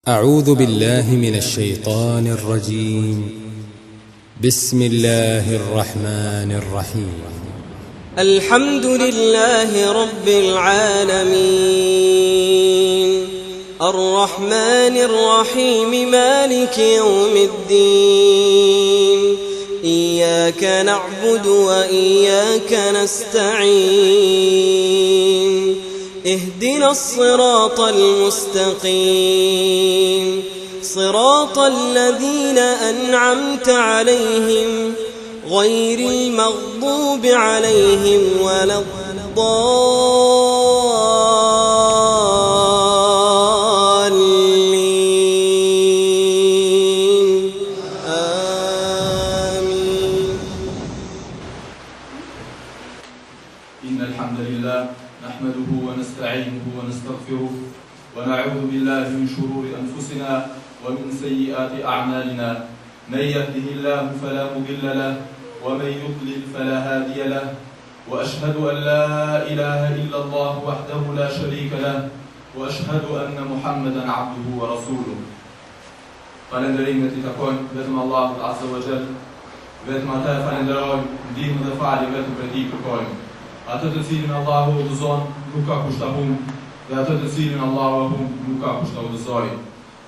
أعوذ بالله من الشيطان الرجيم بسم الله الرحمن الرحيم الحمد لله رب العالمين الرحمن الرحيم مالك يوم الدين إياك نعبد وإياك نستعين اهدنا الصراط المستقيم صراط الذين أنعمت عليهم غير المغضوب عليهم ولا الضالين آمين إن الحمد لله نحمده ونستعينه ونستغفره ونعوذ بالله من شرور أنفسنا ومن سيئات أعمالنا من يهده الله فلا مضل له ومن يضلل فلا هادي له وأشهد أن لا إله إلا الله وحده لا شريك له وأشهد أن محمدا عبده ورسوله Falënderimet i takojnë vetëm Allahut Azza wa Jall, vetëm Atë e falënderojmë, ndihmë dhe falje vetëm prej Tij kërkojmë. Atë të cilin Allahu e udhëzon, nuk ka kush ta humb, dhe atë të cilin Allahu e humb, nuk ka kush ta udhëzojë.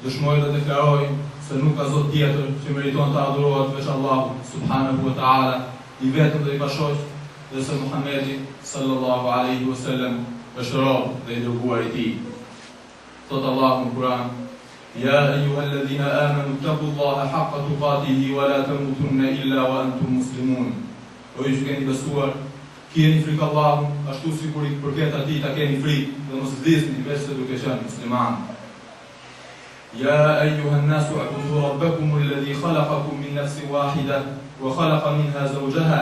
Dëshmoj dhe deklaroj se nuk ka Zot tjetër që meriton të adhurohet veç Allahut, Subhanehu wa Ta'ala, i vetëm dhe i pashoq, dhe se Muhammedi, Sallallahu Alejhi wa Sellem, është rob dhe i dërguar i Tij. Thotë Allahu në Kur'an, Ja ejuhel-ledhine amenu ittakullaha haqqa tuqatihi wa la temutunne illa wa entum muslimun. O ju që keni besuar, kijeni frikë Allahun, ashtu sikur i përket Atij ta keni frikë dhe mos vdisni veçse duke qenë muslimanë. Ja ejuhen-nasu u'budu rabbekumul-ledhi khalaqakum min nefsin wahida wa khalaqa minha zawjaha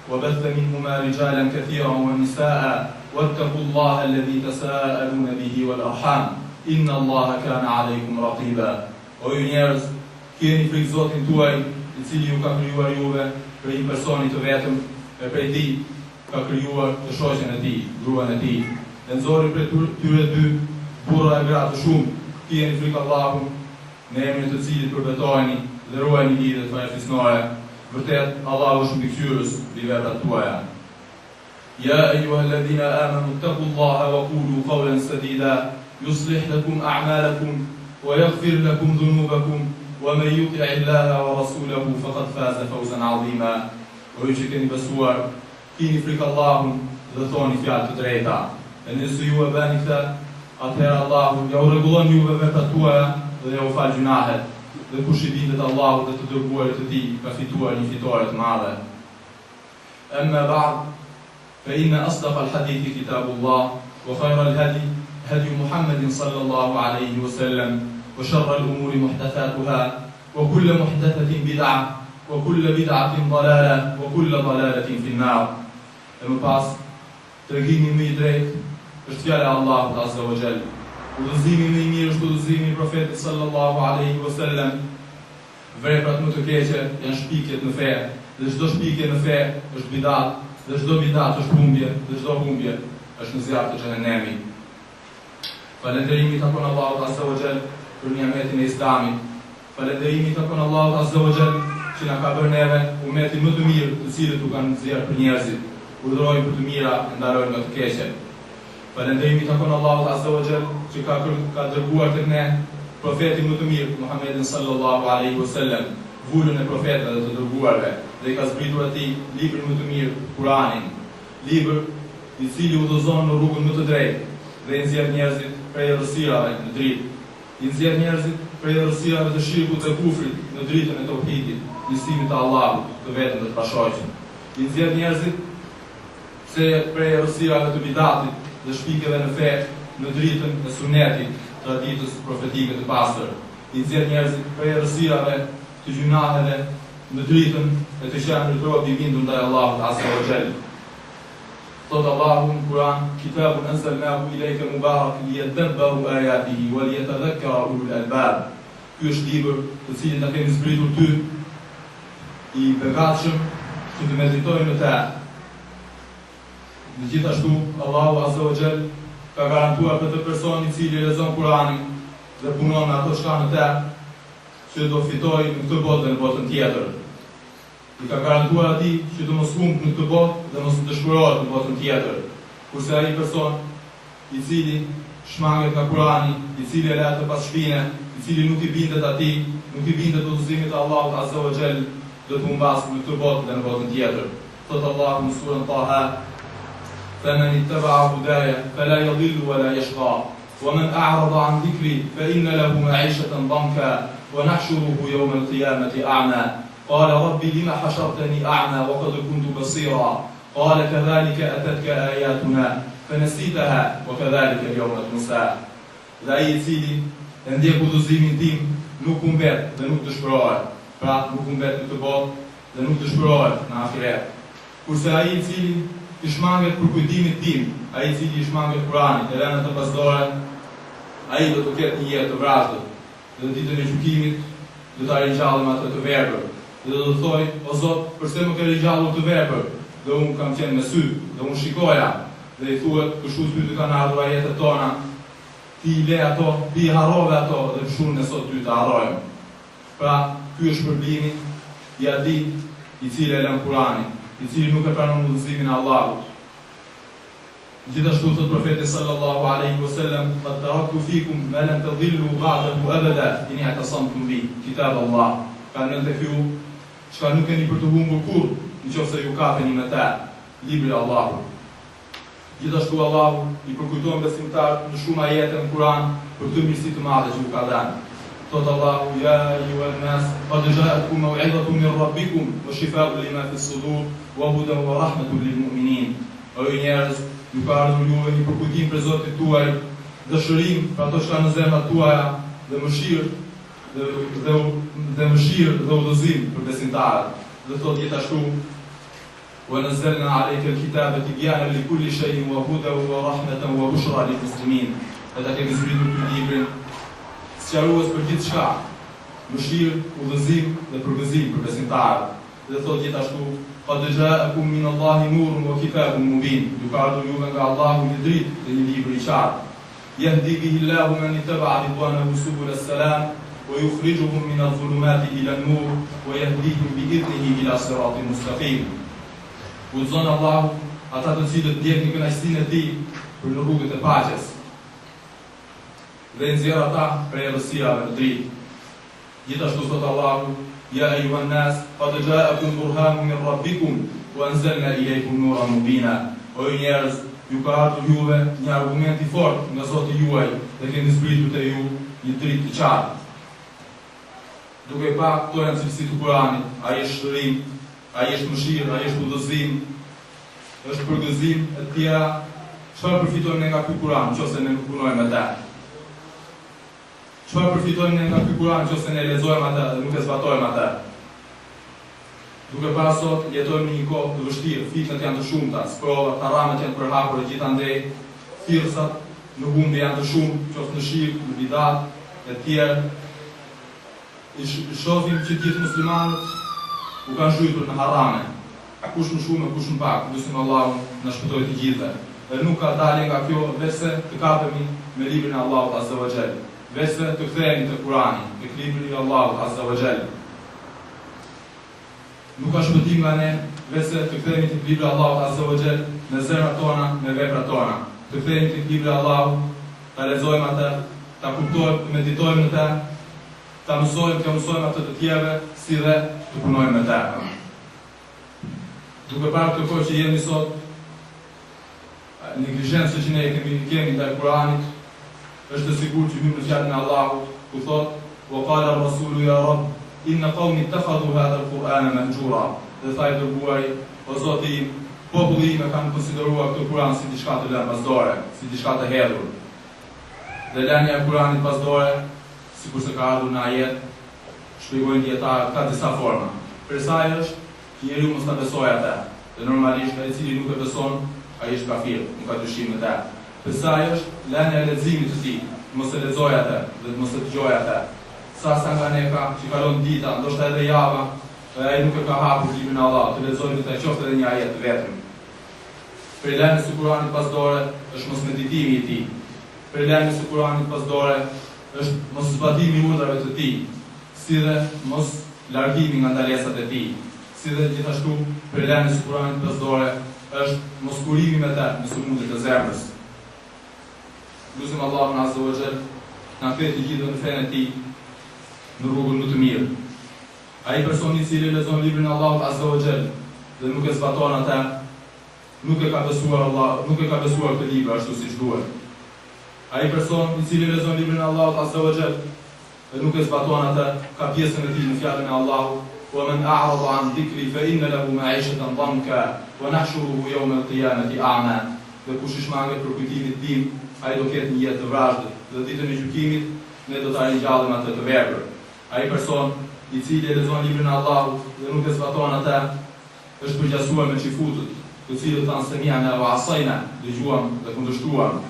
wa batha minhuma rijalan kathiran wa nisaa wattaqullaha alladhi tasaaluna bihi wal arham inna Allaha kana alejkum raqiba O ju njerëz, kijeni frikë Zotin tuaj, i cili ju ka krijuar juve prej një personi të vetëm, e prej tij ka krijuar të shoqen e tij, gruan e tij, e nxori prej tyre dy, burra e gra të shumtë, kijeni frikë Allahun, në emrin e të cilit përbetoheni dhe ruajini lidhjet farefisnore, vërtet Allahu është mbikëqyrës mbi veprat tuaja. Ja ejuhel-ledhine amenu ittakullaha wa kulu kaulen sedida, yuslih lekum a'malekum, wa yaghfir lekum dhunubakum, wa men yuti'illaha wa rasulehu faqad faza fawzan 'azima. O ju që keni besuar, Kini frikë Allahun dhe thoni fjalë të drejta. E nëse ju e bëni këtë, atëherë Allahu ja u rregullon juve veprat tuaja dhe ja u fal gjynahet. Dhe kush i bindet Allahut dhe të Dërguarit të Tij, ka fituar një fitore të madhe. Emma ba'd, fa inna asdaqa al-hadithi kitabullah, wa khayra al-hadi hadyu Muhammedin sallallahu alejhi wa sellem, wa sharra al-umuri muhdathatuha, Wa kulle muhdethetin bid'a, wa kulle bid'atin dalale, wa kulle dalaletin fin nar. E më pas, tregimi më i drejtë është fjala e Allahut azza wa jall. Udhëzimi më i mirë është udhëzimi i Profetit sallallahu alejhi wa sellem. Veprat më të keqe janë shpikjet në fe, dhe çdo shpikje në fe është bidat, dhe çdo bidat është humbje, dhe çdo humbje është në zjarr të xhehenemit. Falënderimi i takon Allahut Azza wa Jall për niametin e Islamit. Falënderimi i takon Allahut Azza wa Jall që na ka bërë neve umetin më të mirë të cilët u kanë nxjerrë për njerëzit, urdhërojnë për të mira e ndalojnë nga të keqet. Falënderimi i takon Allahut Azza wa Jall që ka ka dërguar tek ne profetin më të mirë, Muhammedin sallallahu alaihi wasallam, vulën e profetëve dhe të dërguarve, dhe i ka zbritur atij librin më të mirë, Kuranin. Libër i cili udhëzon në rrugën më të drejtë dhe i nxjerr njerëzit prej errësirave në dritë, i nxjerr njerëzit prej errësirave të shirkut dhe kufrit në dritën e tauhidit, njësimit të Allahut, të vetëm dhe të pashoq, i nxjerr njerëzit pse prej errësirave të bidatit dhe shpikjeve në fe në dritën e sunetit, traditës profetike të pastër, i nxjerr njerëzit prej errësirave të gjynaheve në dritën e të qenit rob i bindur ndaj Allahut azza wa jall. Thotë Allahu në Kur'an, Kitabun anzalnahu ilejke mubarak liyadabbaru ayatihi wa liyatadhakkara ulul albab. Ky është libër, të cilin ta kemi zbritur ty, i begatshëm, që të meditojnë në të. Dhe gjithashtu, Allahu azza wa jall ka garantuar për atë person i cili e lexon Kur'anin. dhe punon me ato çka në të, që do fitojë në këtë botë dhe në botën tjetër. I ka garantuar atij që të mos humbë në këtë botë dhe mos të dëshpërohet në botën tjetër. Kurse ai person, i cili shmanget nga Kurani, i cili e lë atë pas shpine, i cili nuk i bindet atij, nuk i bindet udhëzimit të Allahut azza wa xhell, do të humbasë në këtë botë dhe në botën tjetër. Thotë Allahu në suren Taha, Femen ittaba'a hudaja, fela yadhillu wa la yashqa, wa men a'rada an dhikri, fe inne lehu ma'isheten danka, wa nahshuruhu yawma al-qiyamati a'ma. Qala rabbi lima hashartani a'ma wa qad kuntu basira, qala kadhalika atatka ayatuna, fenesitaha, wa kadhalika al-yawma tunsa. Dhe ai i cili e ndjek udhëzimin tim nuk humbet dhe nuk dëshpërohet, pra nuk humbet në këtë botë dhe nuk dëshpërohet në ahiret. Kurse ai i cili i shmanget përkujtimit tim, ai i cili i shmanget Kuranit, e lën atë pas dore, ai do të ketë një jetë të vrazhdët dhe në ditën e gjykimit do ta ringjallim atë të verbër dhe do të thojë, O Zot, përse më ke ringjallur të verbër dhe unë kam qenë me sy dhe unë shikoja? Dhe i thuhet, Kështu ty të kanë ardhur ajetet tona, ti i le ato, ti i harrove ato dhe kështu ne sot ty të harrojmë. Pra, ky është shpërblimi i atij i cili e lën Kuranin, i cili nuk e pranon udhëzimin e Allahut. Gjithashtu thotë Profeti sallallahu alejhi wa sellem, Qad taraktu fikum ma lan tadhillu ba'dahu abada in i'tasamtum bih, Kitab Allah. Kam lënë tek ju çka nuk keni për të humbur kurrë, në qoftë se ju kapeni me të, Libri i Allahut. Gjithashtu Allahu i përkujton besimtarët në shumë ajete në Kur'an për këtë mirësi të madhe që u ka dhënë. Thotë Allahu, Ja ejuhen nas, qad ja'atkum maw'idhatun min Rabbikum wa shifa'un lima fi s-sudur wa hudan wa rahmetun lil mu'minin. O ju njerëz, ju ka ardhur juve një përkujtim prej Zotit tuaj dhe shërim për ato çka në zemrat tuaja dhe mëshirë dhe dhe dhe mëshirë dhe udhëzim për besimtarët. Dhe thotë gjithashtu, Wa nazzalna alejke el-kitabe tibyanen li kulli shay'in wa hudan wa rahmeten wa bushra lil muslimin. Dhe ta kemi zbritur ty librin, sqarues për gjithçka, mëshirë, udhëzim dhe përgëzim për besimtarët. Dhe thotë gjithashtu, Qad ja'akum min Allahi nurun wa kitabun mubin, ju ka ardhur juve nga Allahu një dritë dhe një libër i qartë. Yahdi bihi Allahu men ittaba'a ridwanahu subula as-salam wa yukhrijuhum min adh-dhulumati ila an-nur wa yahdihim bi idhnihi ila siratin mustaqim. Udhëzon Allahu ata të cilët ndjekin kënaqësinë e Tij për në rrugët e paqes dhe i nxjerr ata prej errësirave në dritë. Gjithashtu thotë Allahu, Ja ejuhen nas, qad ja'akum burhanun min Rabbikum, wa anzalna ilejkum nuran mubina, O ju njerëz, ju ka ardhur juve një argument i fortë nga Zoti juaj dhe kemi zbritur te ju një dritë të qartë. Duke pa, këto janë cilësi të Kuranit, ai është shërim, ai është mëshirë, ai është udhëzim, është përgëzim e të tjera, çfarë përfitojmë ne nga ky Kuran, në qoftë se ne nuk punojmë me të? Çfarë përfitojmë ne nga ky Kuran në qoftë se ne e lexojmë atë dhe nuk e zbatojmë atë? Duke parë sot, jetojmë në një kohë të vështirë, fitnet janë të shumta, sprovat, haramet janë të përhapura gjithandej, thirrësat në humbje janë të shumtë, qoftë në shirk, në bidat, e tjerë. I shohim që gjithë muslimanët u kanë zhytur në harame, kush më shumë e kush më pak, lusim Allahun na shpëtojë të gjithëve. Dhe nuk ka dalje nga kjo veçse të kapemi me librin e Allahut azza wa xhel, veçse të kthehemi te Kurani, tek libri i Allahut azza wa xhel. Nuk ka shpëtim nga ne veçse të kthehemi tek libri i Allahut azza wa xhel me zemrat tona, me veprat tona. Të kthehemi tek libri i Allahut, ta lexojmë atë, ta kuptojmë, të meditojmë në të, ta mësojmë, t'ia mësojmë atë të tjerëve, si dhe të punojmë me të. Duke parë këtë kohë që jemi sot, neglizhencën që ne kemi kemi ndaj Kuranit, është e sigurt që hyjmë në fjalën e Allahut, ku thotë: "Wa qala ar-rasulu ya Rabb, inna qawmi ittakhadhu hadha al-Qur'ana mahjura." Dhe tha i dërguari, O Zoti im, populli im e kanë konsideruar këtë Kuran si diçka të lënë pas dore, si diçka të hedhur. Dhe lënia e Kuranit pas dore, sikurse ka ardhur në ajet, shpjegojnë dijetarët, ka disa forma. Prej saj është që njeriu mos ta besojë atë, dhe normalisht ai i cili nuk e beson, ai është kafir, nuk ka dyshim në të. Prej saj është lënia e leximit të tij, të mos e lexojë atë dhe të mos e dëgjojë atë. Sa sa nga ne ka që kalon dita, ndoshta edhe java, dhe ai nuk e ka hapur librin e Allahut, të lexojë në të qoftë edhe një ajet të vetëm. Prej lënies së Kuranit pas dore është mosmeditimi i tij. Prej lënies së Kuranit pas dore. është mos zbatimi i urdhrave të Tij, si dhe mos largimi nga ndalesat e Tij, si dhe gjithashtu prej lënies së Kuranit pas dore është mos kurimi me të në sëmundjet e zemrës. Lusim Allahun Azza wa Jall të na kthejë të gjithëve në fenë e Tij, në rrugën më të mirë. Ai person i cili lexon librin e Allahut Azza wa Jall dhe nuk e zbaton atë, nuk e ka besuar Allah, nuk e ka besuar këtë libër ashtu siç duhet. Ai person i cili lexon librin e Allahut Azza wa Jall dhe nuk e zbaton atë, ka pjesën e tij në fjalën e Allahut, "Wa men a'rada an dhikri fa inna lahu ma'ishatan dhanka wa nahshuruhu yawma al-qiyamati a'ma." Dhe kush i shmanget përkujtimit tim, ai do ketë një jetë të vrazhdët, dhe ditën e gjykimit ne do ta ringjallim atë të verbër. Ai person, i cili e lexon librin e Allahut dhe nuk e zbaton atë, është përngjasuar me çifutët, të cilët thanë semi'na wa asajna, dëgjuam dhe kundërshtuam.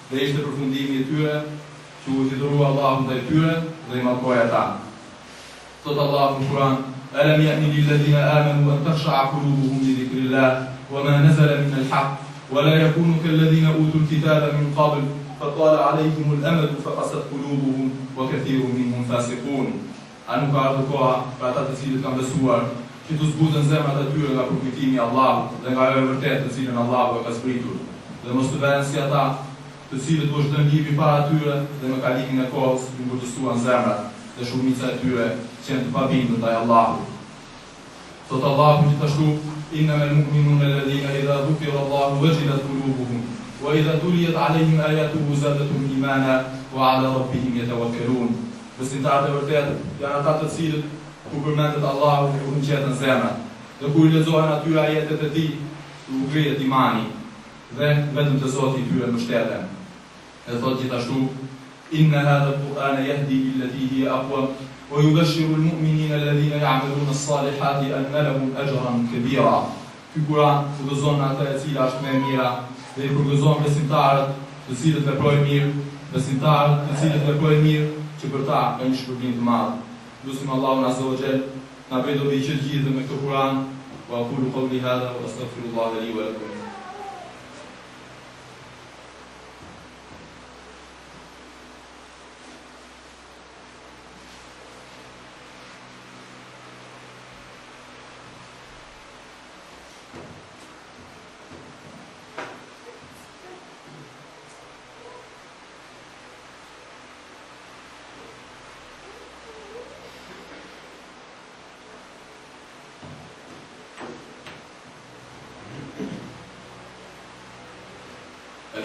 Dhe ishte përfundimi i tyre që u hidhërua Allahu ndaj tyre dhe i mallkoi ata. Thotë Allahu në Kur'an, Alam ya'ni lilladhina amanu an takhsha'a qulubuhum li dhikrillah wa ma nazala min al-haqq wa la yakunu kalladhina utul kitaba min qabl fatala alejhim al-amadu faqasat qulubuhum wa kathirun minhum fasiqun. A nuk ka ardhur koha për ata të cilët kanë besuar që t'u zbuten zemrat e tyre nga përkujtimi i Allahut dhe nga ajo e vërtetë të cilën Allahu e ka zbritur, dhe mos të bëhen si ata, të cilët u është dhënë libri para tyre dhe me kalimin e kohës iu ngurtësuan zemrat dhe shumica e tyre qenë të pabindur ndaj Allahut. Thotë Allahu gjithashtu, Innama al-mu'minuna alladhina idha dhukira Allahu wajilat qulubuhum, wa idha tuliyat alejhim ayatuhu zadatuhum imana, wa ala rabbihim yatawakkalun. Besimtarët e vërtetë janë ata të cilët kur përmendet Allahu u rrënqethen zemrat, dhe kur i lexohen atyre ajetet e Tij, u ngrihet imani, dhe vetëm te Zoti i tyre mbështeten. Dhe thotë gjithashtu, Inna hadha al-Qur'ana yahdi lillati hiya aqwam wa yubashshiru al-mu'minina alladhina ya'maluna as-salihati anna lahum ajran kabira. Ky Kur'an udhëzon në atë e cila është më e mira dhe i përgëzon besimtarët të cilët veprojnë mirë, besimtarët të cilët veprojnë mirë, që për ta ka një shpërblim të madh. Lusim Allahun Azza wa Jall na bëjë dobi që të gjithëve me këtë Kur'an. Wa aqulu qawli hadha wa astaghfirullaha li wa lakum.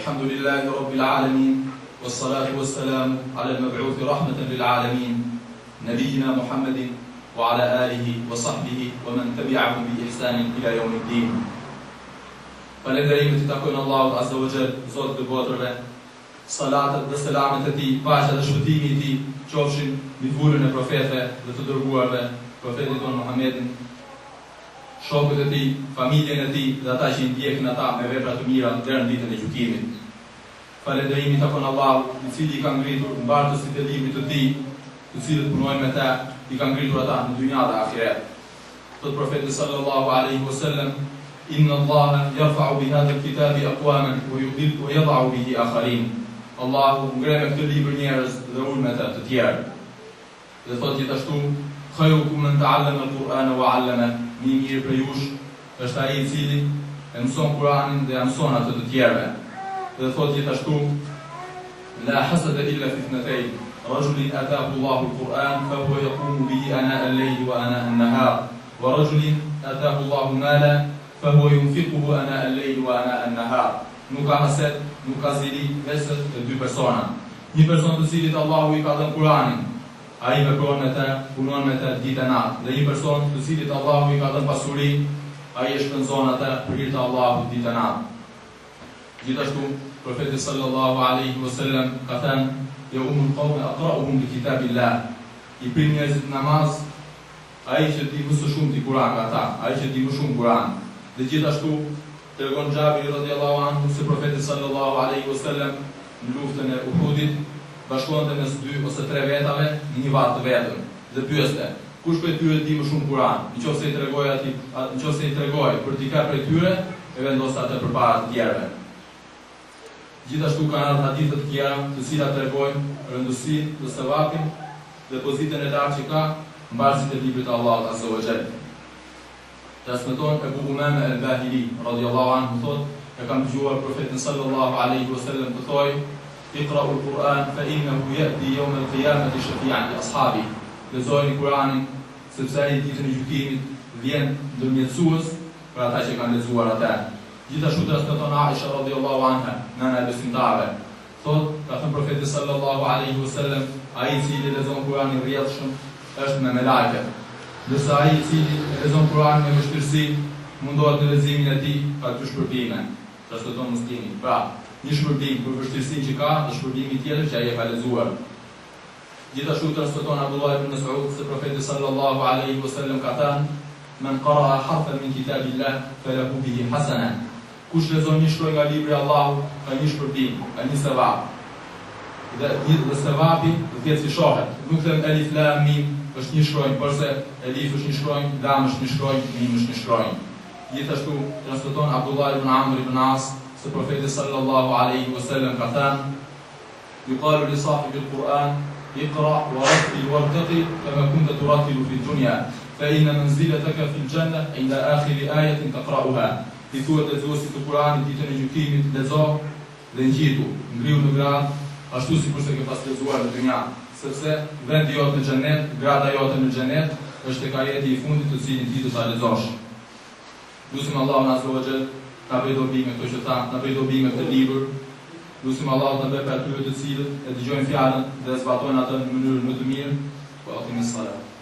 الحمد لله رب العالمين والصلاة والسلام على المبعوث رحمة للعالمين نبينا محمد وعلى آله وصحبه ومن تبعهم بإحسان إلى يوم الدين Falënderimet i takojnë Allahut Azza wa Jall, Zotit të botërve. Salatet dhe selamet e Tij, paqja dhe shpëtimi i Tij, qofshin mbi vulën e profetëve dhe të dërguarve, Profetin tonë Muhammedin, shokët e tij, familjen e tij dhe ata që i ndjekin ata me vepra të mira deri në Ditën e Gjykimit. Falënderimi i takon Allahut, i cili i ka ngritur mbartësit e Librit të Tij, të cilët punojnë me të, i ka ngritur ata në dynja dhe ahiret. Thotë Profeti sallallahu alejhi ue sellem, Inna Allaha yarfa'u bi hadha al-kitabi aqwaman wa yudhillu wa yada'u bihi akharin. Allahu ngre me këtë libër njerëz dhe ul me të të tjerë. Dhe thotë gjithashtu, Khayrukum men ta'allama al-Qur'ana wa 'allama, Më i miri prej jush është ai i cili e mëson Kur'anin dhe ia mëson atë të tjerëve. Dhe thotë gjithashtu, La hasada illa fi ithnatayn, rajulin atahu Allahu al-Qur'an fa huwa yaqumu bihi ana al-layli wa ana an-nahar, wa rajulin atahu Allahu mala fa huwa yunfiquhu ana al-layli wa ana an-nahar. Nuk ka haset, nuk ka zili, veçse te dy persona. Një person të cilit Allahu i ka dhënë Kuranin, ai vepron me të, punon me të ditë e natë, dhe një person të cilit Allahu i ka dhënë pasuri, ai e shpenzon atë për hir të Allahut ditë e natë. Gjithashtu, Profeti sallallahu alejhi ve sellem ka thënë, Ya ummul qawme aqra'uhum li kitabillah, I prin njerëzit në namaz ai që di më së shumti Kuran nga ata, ai që di më shumë Kuran. Dhe gjithashtu, Tregon Xhabiri radijallahu anhu se Profeti sallallahu alejhi ve sellem në luftën e Uhudit bashkonte mes dy ose tre vetave në një varr të vetëm dhe pyeste, Kush prej tyre di më shumë Kur'an? Në qoftë se i tregoi atij, në qoftë se i tregoi për dikë prej tyre, e vendoste atë përpara të tjerëve. Gjithashtu kanë ardhur hadithe të tjera, të cilat tregojnë. rëndësinë dhe sevapin dhe pozitën e lartë që ka mbartësit e librit të Allahut azza wa jall. Transmeton Ebu Umame El-Bahili, radijallahu anhu, thotë, E kam dëgjuar Profetin sallallahu alejhi ve sellem të thojë, Ikra'u l-Kur'an fe innehu je'ti jeume l-kijameti shefi'an li as'habih, Lexojeni Kur'anin, sepse ai Ditën e Gjykimit vjen ndërmjetësues për ata që e kanë lexuar atë. Gjithashtu transmeton Aisha radijallahu anha, nëna e besimtarëve, Thotë, ka thënë Profeti sallallahu alejhi ve sellem, Ai i cili e lexon Kuranin rrjedhshëm, është me melajket. Ndërsa ai i cili e lexon Kuranin me vështirësi, mundohet në leximin e tij, ka dy shpërblime. Transmeton Muslimi. Pra, një shpërblim për vështirësinë që ka dhe shpërblimi tjetër që ai e ka lexuar. Gjithashtu transmeton Abdullah ibn Mes'ud se Profeti sallallahu alejhi ve sellem ka thënë, Men qara'a harfan min kitabillah falahu bihi hasana. Kush lexon një shkronjë nga libri i Allahut, ka një shpërblim, ka një sevap. Dhe një dhe sevapi dhjetëfishohet. Nuk them elif lam mim është një shkronjë, porse elif është një shkronjë, lam është një shkronjë, mim është një shkronjë. Gjithashtu transmeton Abdullah ibn Amr ibn As se Profeti sallallahu alejhi ve sellem ka thënë, Yuqalu li sahibi al-Quran, Iqra wa rattil wartaqi kama kunta turattilu fi dunya, fa inna manzilataka fi al-jannah inda akhiri ayatin taqra'uha. I thuhet lexuesit të Kuranit ditën e gjykimit, Lexo dhe ngjitu, ngrihu në gradë, ashtu sikurse ke pas lexuar në dynja, sepse vendi jot në xhennet, grada jote në xhennet, është tek ajeti i fundit të cilin ti do ta lexosh. Lusim Allahun Azza wa Jall të na bëjë dobi me këto që thamë, të na bëjë dobi me këtë libër. Lusim Allahun të na bëjë prej atyre të cilët e dëgjojnë fjalën dhe e zbatojnë atë në mënyrën më të mirë. Wa aqimis salat.